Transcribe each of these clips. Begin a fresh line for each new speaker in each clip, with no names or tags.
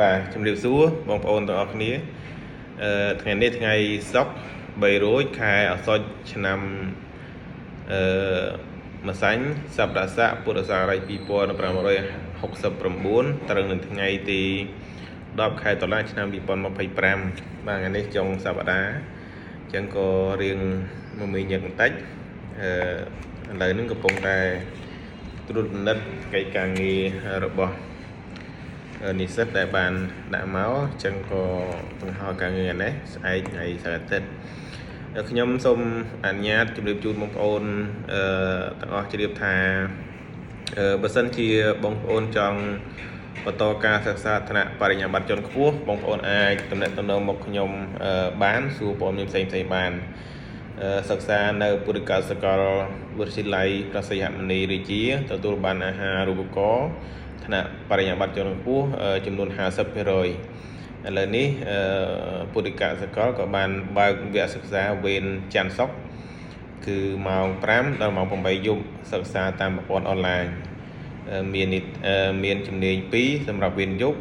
បាទជំរាបសួរបងប្អូនទាំងអស់គ្នាអឺថ្ងៃនេះថ្ងៃសុក្រ3រោចខែអាសត់ឆ្នាំអឺម្សាញ់សប្តាហ៍ស័កពុទ្ធសករាជ2569ត្រូវនឹងថ្ងៃទី10ខែតុលាឆ្នាំ2025បាទថ្ងៃនេះចុងសប្តាហ៍អញ្ចឹងក៏រៀងមមាញឹកបន្តិចអឺឥឡូវហ្នឹងកំពុងតែត្រួតពិនិត្យកិច្ចការងាររបស់ និស្សិតដែលបានដាក់មកអញ្ចឹងក៏បង្ហោការងារនេះស្អែកថ្ងៃសៅរ៍អាទិត្យខ្ញុំសូមអនុញ្ញាតជម្រាបជូនបងប្អូនអឺទាំងអស់ជ្រាបថាអឺបើសិនជាបងប្អូនចង់បន្តការសិក្សាថ្នាក់បរិញ្ញាបត្រជាន់ខ្ពស់បងប្អូនអាចទំនាក់ទំនងមកខ្ញុំបានសួរព័ត៌មានផ្សេងៗបានសិក្សានៅពុទ្ធិកសាកលវិទ្យាល័យព្រះសីហមុនីរាជាទទួលបានអាហារូបករណ៍ថ្នាក់បរិញ្ញាបត្រជាន់ខ្ពស់ចំនួន50%ឥឡូវនេះពុទ្ធិកសកលក៏បានបើកវគ្គសិក្សាវេនច័ន្ទសុក្រគឺម៉ោង5ដល់ម៉ោង8យប់សិក្សាតាមប្រព័ន្ធអនឡាញមានមានជំនាញ2សម្រាប់វេនយប់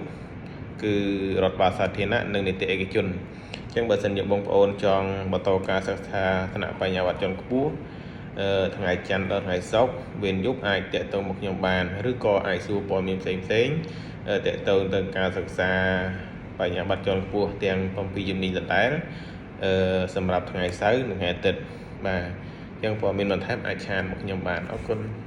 គឺរដ្ឋបាលសាធារណៈនិងនីតិឯកជនអញ្ចឹងបើសិនជាបងប្អូនចង់បន្តការសិក្សាថ្នាក់បរិញ្ញាបត្រជាន់ខ្ពស់ថ្ងៃច័ន្ទដល់ថ្ងៃសុក្រវេនយប់អាចតាក់ទងមកខ្ញុំបានឬក៏អាចសួរព័ត៌មានផ្សេងផ្សេងតាក់ទងទៅការសិក្សាបរិញ្ញាបត្រជាន់ខ្ពស់ទាំង7ជំនាញដដែលអឺសម្រាប់ថ្ងៃសៅរ៍និងថ្ងៃអាទិត្យបាទអញ្ចឹងព័ត៌មានបន្ថែមអាច chat មកខ្ញុំបានអរគុណ។